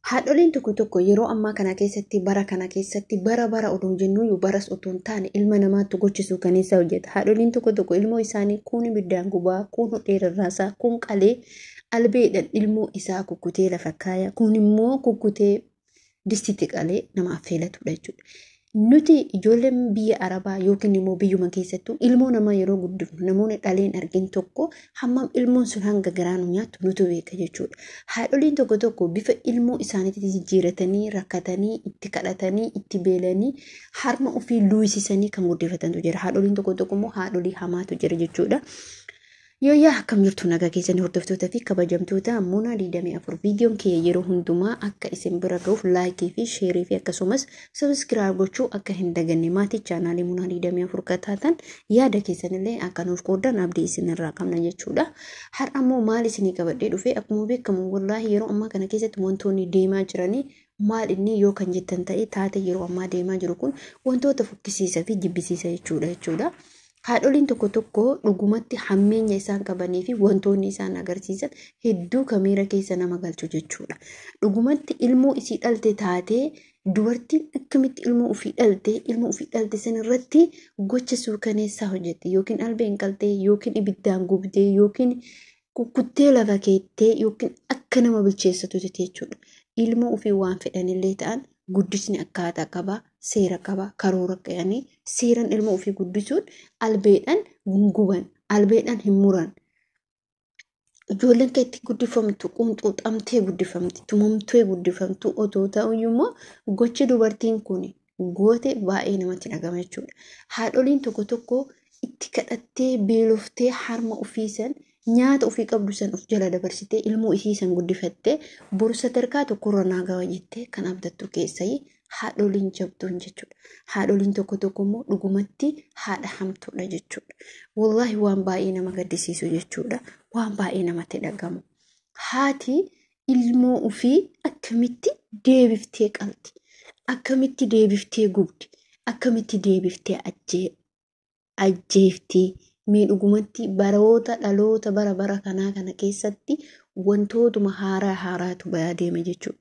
Haadholiin tokko tokko yeroo ammaa kana keessatti bara kana keessatti bara bara otoo jennuyyuu baras otoo hin taane ilma namaatti gochisuu kan isa hojjeta. Haadholiin tokko tokko ilmoo isaanii kuun ibiddaan gubaa, kuun hodhee rarraasaa, kuun qalee albeedhaan ilmoo isaa kukkutee lafa kaaya, kuun immoo kukkutee distitti qalee nama affeelatudha jechuudha. Nuti ijoolleen biyya Arabaa yookiin immoo biyyuma keessattuu ilmoo namaa yeroo guddifnu namoonni dhaleen argin tokko hammam ilmoon sun hanga garaa nu nyaattu nutu beeka jechuudha. Haadholiin tokko tokko bifa ilmoo isaaniitti jijjiiratanii rakkatanii itti kadhatanii itti beelanii harma ofii luwisisanii kan guddifatantu jira. Haadholiin tokko tokko immoo haadholii hamaatu jira jechuudha. Yooyyaa akkam jirtu nagaa keessanii hordoftoota fi kabajamtoota Muna 24 viidiyoon kiyya yeroo hundumaa akka isin bira ga'uuf laayikii fi sheerii fi akkasumas sabiskiraayib gochuu akka hin daganne maatii chaanaalii Muna 24 kan taatan yaada keessanillee akka nuuf qooddan abdii isinirraa qabna jechuudha. Har'a immoo maal isinii qabadhee dhufe akkuma beekamu wallaahi yeroo ammaa kana keessatti wantoonni deemaa jiranii maal inni yoo kan jettan ta'e taate yeroo ammaa deemaa jiru kun wantoota fokkisiisa fi jibbisiisa jechuudha. Haadholiin tokko tokko dhugumatti hammeenya isaan qabanii fi wantoonni isaan agarsiisan hedduu kamiira keessa nama galchu jechuudha. Dhugumatti ilmoo isii dhalte taatee dubartiin akkamitti ilmoo ofii dhalte ilmoo ofii dhalte san irratti gocha suukaneessaa hojjette yookiin albeen qaltee yookiin ibiddaan gubdee yookiin kukkuttee lafa keettee yookiin akka nama bilcheessatutti jechuudha. Ilmoo ofii waan fedhanillee ta'an guddisni akkaataa qaba, seera qaba, karoora qabanii seeran ilmoo ofii guddisuun albeedhaan guban, albeedhaan hin muran. Ijoolleen kan itti guddifamtu qunxuuxamtee guddifamti, tumamtee guddifamtu otoo ta'uyyuu immoo gochi dubartiin kun goote baay'ee namatti dhagama jechuudha. Haadholiin tokko tokko itti kadhattee beeloftee harma ofii san nyaata ofii qabdu san of jala dabarsitee ilmoo isii san guddifattee boru sadarkaa tokkorra naa ga'a jettee kan abdattu keessayii haadholiin jabduun jechuudha. Haadholiin tokko tokko immoo dhugumatti haadha hamtuudha jechuudha. Wallaahi waan baay'ee nama gaddisiisu jechuudha. Waan baay'ee namatti dhagamu. Haati ilmoo ofii akkamitti deebiftee qalti? Akkamitti deebiftee gubdi? Akkamitti deebiftee ajjeefti? Mee dhugumatti baroota dhaloota bara bara kanaa kana keessatti wantootuma haaraa haaraatu bayaa deema jechuudha.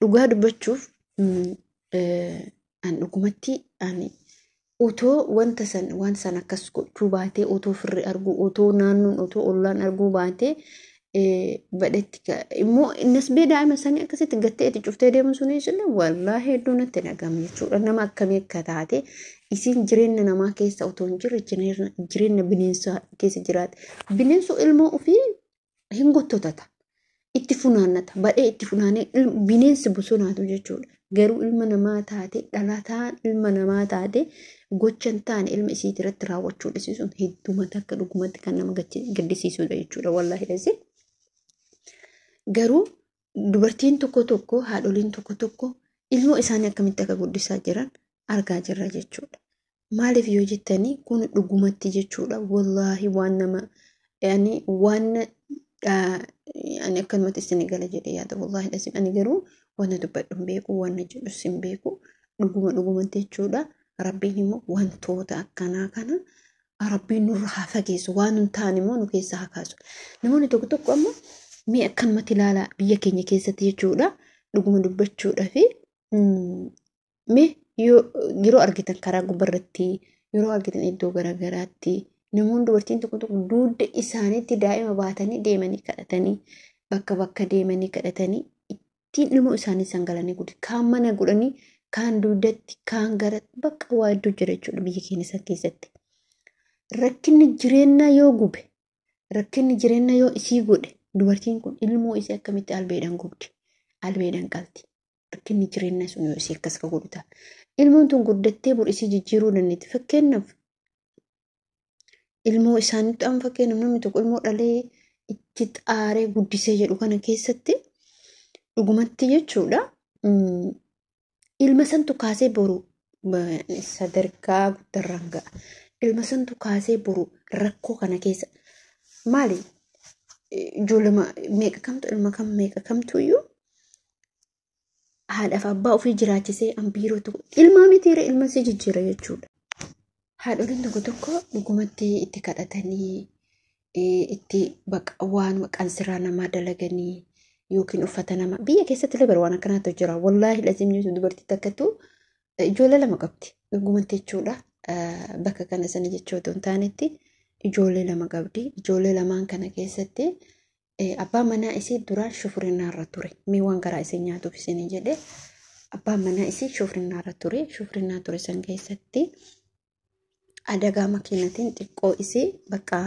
Dhugaa dubbachuuf an dhugumatti ani otoo wanta san waan san akkas gochuu baatee otoo firri arguu otoo naannoon otoo ollaan arguu baatee badhetti immoo nasbee daa'ima sanii akkasitti gattee itti cuftee deemu sunis illee wallaahi hedduu natti dhagahama jechuudha. Nama akkamii akka taate isiin jireenya namaa keessa otoo hin jirre jireenya bineensaa keessa jiraate. Bineensu ilmoo ofii hin gottotata. Itti funaannata. Badhee itti funaanee bineensi bosonaatu jechuudha. Garuu ilma namaa taate dhalataan ilma namaa taate gocha hin taane ilma isiitii irratti raawwachuu dhiisisuun heddumata akka dhugumatti kan nama gaddisiisudha jechuudha. Wallaahi dhasi. Garuu dubartiin tokko tokko haadholiin tokko tokko ilmoo isaanii akkamitti akka guddisaa jiran argaa jirra jechuudha. Maaliif yoo jettanii kun dhugumatti jechuudha. Wallaahi waan nama yani waan ani akkanumatti isin gala jedhee yaada wallaahi dhasi ani garuu waan dubbadhu hin beeku waan jedhus hin beeku dhuguma dhugumatti jechuudha. Rabbiin immoo wantoota akkanaa kana Rabbiin nurra haa fageessu waan hin taane immoo nu keessaa haa kaasu. Namoonni tokko tokko ammoo mee akkanumatti ilaalaa biyya keenya keessatti jechuudha dhuguma dubbachuudhaa fi mee yeroo argitan karaa gubbaarratti yeroo argitan iddoo garaagaraatti namoonni dubartiin tokko tokko dugda isaaniitti daa'ima baatanii deemanii kadhatanii bakka bakka deemanii kadhatanii ittiin ilmoo isaanii san galanii guddi kaan mana godhanii kaan dugdatti kaan gara bakka waa hedduu jira jechuudha biyya keenya san keessatti. Rakkinni jireenyaa yoo gube rakkinni jireenyaa yoo isii godhe dubartiin kun ilmoo isii akkamitti albeedhaan gubdi albeedhaan qalti rakkinni jireenyaa sun yoo isii akkas ka godhu ta'a. Ilmoon tun guddattee bor isii jijjiiruu dandeetti. Fakkeenyaaf ilmoo isaaniitti amma fakkeenyaaf namni tokko ilmoo dhalee itti xaaree guddisee jedhu kana keessatti dhugumatti jechuudha. Ilma santu kaasee boru sadarkaa guddarraan ga'a. Ilma santu kaasee boru rakkoo kana keessa maali ijoollee meeqa kamtu ilma kam meeqa kamtu iyyuu haadhaaf abbaa ofii jiraachisee ambiiroo tokko ilmaa mitiira ilma si jijjiira jechuudha. Haadholiin tokko tokko dhugumatti itti kadhatanii itti waan qansiraa namaa dalaganii Yookiin uffata nama biyya keessatti illee bara waan akkanaatu jira. Wallaahi lazim jechuun dubartii takkatu ijoollee lama qabdi. Dhugumatti jechuudha. Bakka kana sana jechuu otoo hin taanetti ijoollee lama qabdi. Ijoollee lamaan kana keessatti abbaan manaa isii duraan shufrinnaarra ture. Mee waan garaa isii nyaatuuf isinii jedhee abbaan manaa isii shufrinnaarra ture. Shufrinnaa ture san keessatti adagaa makiinatiin xiqqoo isii bakka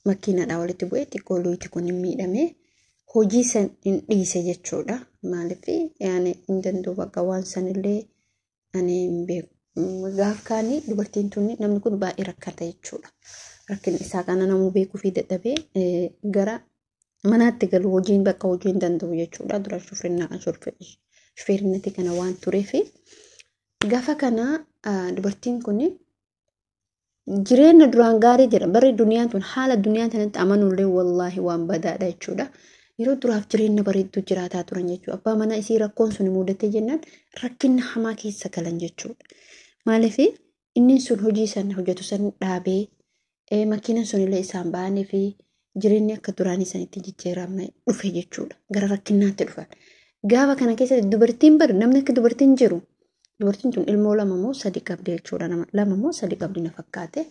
makiinadhaa walitti bu'ee xiqqoo luyti kun hin miidhame. Hojii san hin dhiise jechuudha. Maaliif yaani hin danda'u bakka waan sanillee ani hin beeku. Gaaf kaanii dubartiin tuni namni kun baay'ee rakkata jechuudha. Rakkinni isaa kana namuu beekuu fi dadhabee gara manaatti galu hojiin bakka hojii hin danda'u jechuudha. Dura shufeerinnati kana waan tureef gaafa kana dubartiin kun jireenya duraan gaarii jedha. Barri duniyaan tun haala duniyaan tanatti amanuullee wallaahi waan badaadha jechuudha. Yeroo duraaf jireenya bareedduu jiraataa turan jechuudha. Abbaa manaa isii rakkoon sun mudatee jennaan rakkinna hamaa keessa galan jechuudha. Maaliif inni sun hojii san hojjetu san dhaabee makiinaan sun illee isaan ba'anii fi jireenyi akka duraanii sanitti jijjiiramee dhufe jechuudha. Gara rakkinnaatti dhufan. Gaafa kana keessatti dubartiin bari namni akka dubartiin jiru dubartiin tun ilmoo lama moo sadi qabdi jechuudha. Lama moo sadi qabdi na fakkaate.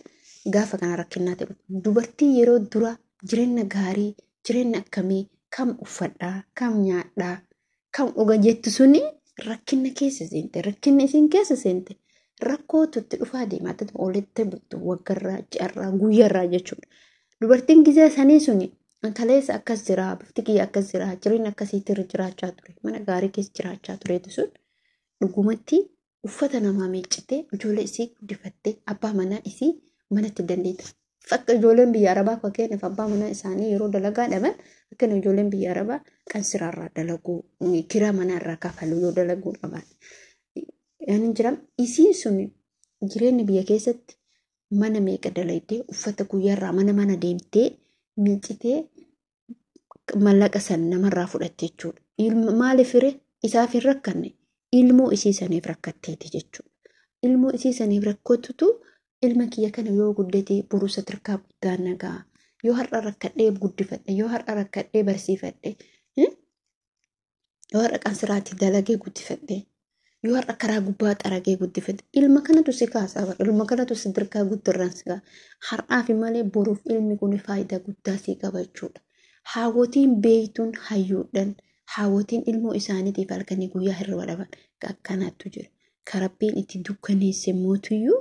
Gaafa kana rakkinnaatti dhufe. Dubartii yeroo dura jireenya gaarii jireenya akkamii kam uffadhaa kam nyaadhaa kam dhuga jettu suni rakkinna keessa seente rakkinna isiin keessa seente rakkootu itti dhufaa deemaa olitti bultu waggarraa ji'arraa guyyaarraa jechuudha. Dubartiin gizee sanii suni kaleessa akkas jira bifti kiyya akkas jira jireenya akkasiitti irra jiraachaa ture mana gaarii keessa jiraachaa tureetu sun dhugumatti uffata namaa miiccitee ijoollee isii guddifattee abbaa manaa isii manatti dandeetta. Fakka ijoolleen biyya Arabaa fakkeenyaaf abbaa manaa isaanii yeroo dalagaa dhaban akkana ijoolleen biyya Arabaa kan siraarraa dalaguu kiraa manaarraa kafaluu yoo dalaguu dhaban. Yaani jiram isiin sun jireenya biyya keessatti mana meeqa dalagdee uffata guyyaarraa mana mana deemtee miiccitee mallaqa san namarraa fudhatte jechuudha. Maaliif hiree isaaf hin rakkanne ilmoo isii saniif rakkatteeti jechuudha. Ilmoo isii saniif rakkattutu ilma kiyya kana yoo guddate boruu sadarkaa guddaa nagaa yoo har'a rakkadhee guddifadhe yoo har'a rakkadhee barsiifadhe yoo har'a qansiraatti dalagee guddifadhe yoo har'a karaa gubbaa xaragee guddifadhe ilma kanatu si kaasaa bara ilma kanatu sadarkaa guddarraan si kaasa har'aafi malee boruuf ilmi kun faayidaa guddaa si qaba jechuudha. Haawwotiin beeytuun hayyuudhaan haawwotiin ilmoo isaaniitiif halkanii guyyaa hirriba dhaban akkanaatu jira. Karabbiin itti dukkaneesse mootuyyuu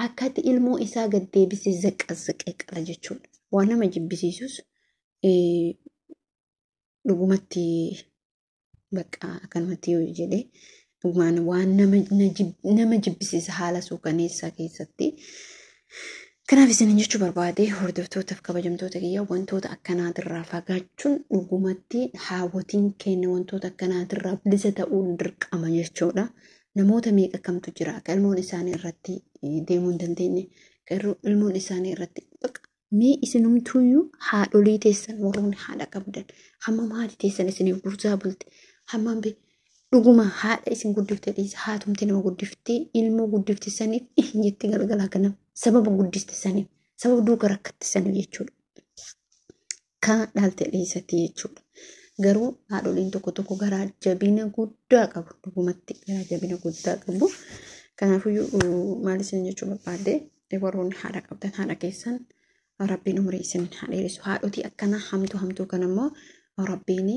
akkatti ilmoo isaa gad deebisee zaqqazzaqee qala jechuudha. Waan nama jibbisiisus dhugumatti bakka akkanumatti yoo jedhee dhugumaan waan nama jibbisiisa haala suukaneessaa keessatti. Kanaaf isin jechuu barbaade hordoftootaaf kabajamtoota kiyya wantoota akkanaatirraa fagaachuun dhugumatti haawwotiin keenya wantoota akkanaatirraa bilisa ta'uun dirqama jechuudha. Namoota meeqa kamtu jira akka ilmoon isaanii irratti deemuu hin dandeenye ilmoon isaanii irratti mee isinumtuyyuu haadholii teessan warroonni haadha qabdan hammam haati teessan isiniif gursaa bulte hammam dhuguma haadha isin guddifte dhiisa haatumti nama guddiftee ilmoo guddifte saniif jetti galgalaa kana sababa guddiste saniif sababa duuka rakkatte saniif jechuudha. Kan dhaalte dhiisatti jechuudha. Garuu haadholiin tokko tokko garaa jabina guddaa qabu. Dhugumatti garaa jabina guddaa qabu. Kanaafiyyuu maal isin jechuu barbaade warroonni haadha qabdan haadha keessan rabbiin umurii isin haa dheeressu. Haadhotii akkanaa hamtuu hamtuu kan immoo rabbiin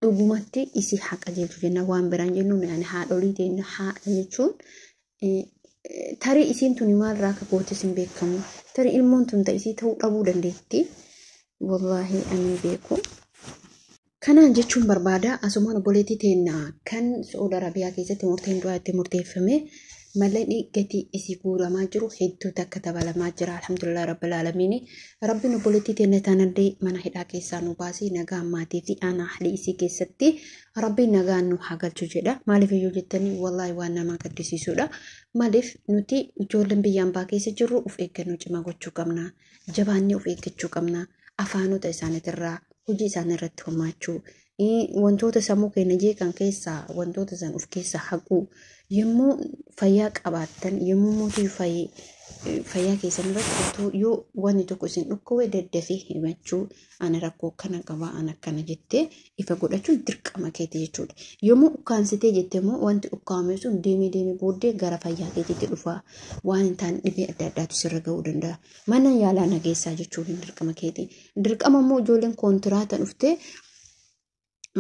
dhugumatti isii haa qajeelchu jenna waan biraan jennu yaani haadholii teenya haadha jechuun tarii isiin tuni maalirraa akka gootes hin beekamu. Tarii ilmoon tun ta'isii ta'uu dhabuu dandeetti. Wallaahi ani hin beeku. Kanaan jechuun barbaada asumaan obboleettii teenya kan Saa'ud Arabiyaa keessatti murteen du'aa itti murteeffame mallaqni gatii isii guuramaa jiru hedduu takka dabalamaa jira. Alhamdulillah rabbil aalamiin. Rabbiin obboleettii teenya tanallee mana hidhaa keessaa nu baasee nagaa maatii fi aanaa ahli isii keessatti rabbiin nagaan nu haa galchu jedha. Maaliif iyyuu jettanii wallaahi waan nama gaddisiisudha. Maaliif nuti ijoolleen biyya ambaa keessa jirru of eeggannoo cimaa gochuu qabna. Jabaannee of eeggachuu qabna. Afaanota isaaniitirraa hojii isaanii irratti hirmaachuu Wantoota sammuu keenya jeeqan keessaa wantoota san of keessaa haquu yommuu fayyaa qabaattan yommuu mootii fayyaa keessan irratti otoo yoo wanni tokko isin dhukkube daddafee himachuu ana rakkoo kana qaba ana akkana jettee ifa godhachuun dirqama keeti jechuudha. Yommuu ukkaansitee jette immoo wanti ukkaame sun deemee deemee booddee gara fayyaa keetiitti dhufa waan hin taane dhibee adda addaatu sirra ga'uu danda'a. Mana yaalaa nageessaa jechuun hin dirqama keeti. Dirqama immoo ijoolleen kontiraata dhuftee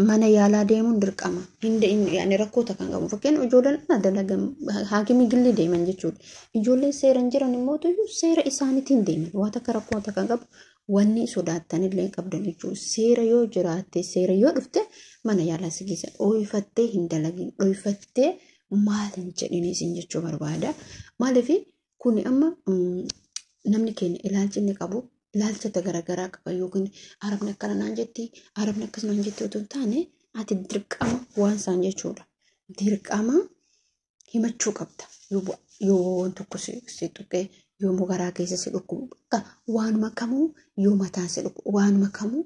mana yaalaa deemuun dirqama. Hin rakkoota kan qabu. Fakkeenyaaf ijoolleen ana dalagan haakimii gilli deeman jechuudha. Ijoolleen seeraan jiran immoo seera isaaniitiin deeman. Waan akka rakkoota kan qabu wanni sodaattan illee qabdan jechuudha. Seera yoo jiraatte seera yoo dhufte mana yaalaa si geessa. Dhooyfattee hin dalagin. Dhooyfattee maal hin jedhin isin jechuu barbaada. Maaliif kuni amma namni keenya ilaalchi inni qabu ilaalchota garaagaraa qaba yookiin arabni akkana naan jetti arabni akkas naan jetti otoo hin taane ati dirqama waan isaan jechuudha. Dirqama himachuu qabda. Yoo waan tokko si tuqee yoo garaa keessa si dhukkubu bakka waanuma kamuu yoo mataan si dhukkubu waanuma kamuu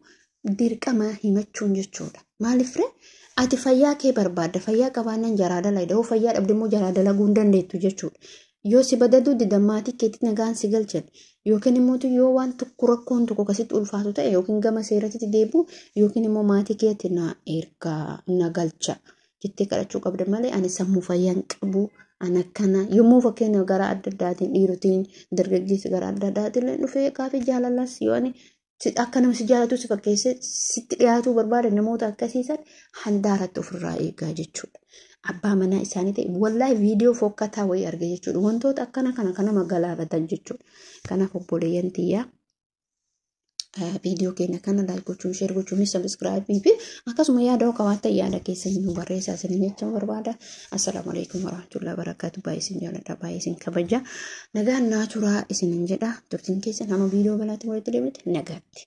dirqama himachuun jechuudha. Maaliif ree ati fayyaa kee barbaadda fayyaa qabaannaan jaraa dalagda yoo fayyaa dhabde immoo jaraa dalaguu hin dandeettu jechuudha. Yoo si badaduu didan maatii keetti nagaan si galchan yookiin immoo yoo waan tokko rakkoon tokko akkasitti ulfaatu ta'e yookiin gama seeratti deebi'u yookiin immoo maatii keetti na ergaa na galcha jettee kadhachuu qabda malee ani sammuu fayyaa hin qabu ani akkana yommuu fakkeenya gara adda addaatiin dhiirotiin dargaggeessi gara adda addaatiin dhufee gaaffii jaalalas yoo ani akka nama si jaalatu si fakkeessee sitti dhiyaatuu barbaada namoota akkasiisan handaaratti ofirraa eegaa jechuudha. Abbaa manaa isaanii ta'e wallaahi viidiyoo fokkataa wayii arge jechuudha. Wantoota akkana kana kan nama galaafatan jechuudha. Kanaaf obboleeyyan tiyyaa viidiyoo keenya kana like gochuun share gochuun subscribe fi akkasuma yaada yoo qabaattan yaada keessan nu barreessaa isin jecha barbaada. Assalaamu alaikum warahmatullahi wabarakatuh. Baay'ee isin jaalladha baay'ee isin kabaja. Nagaan naa turaa isinin jedha. Turtiin keessan hamma viidiyoo biraatti walitti deebinutti nagaatti.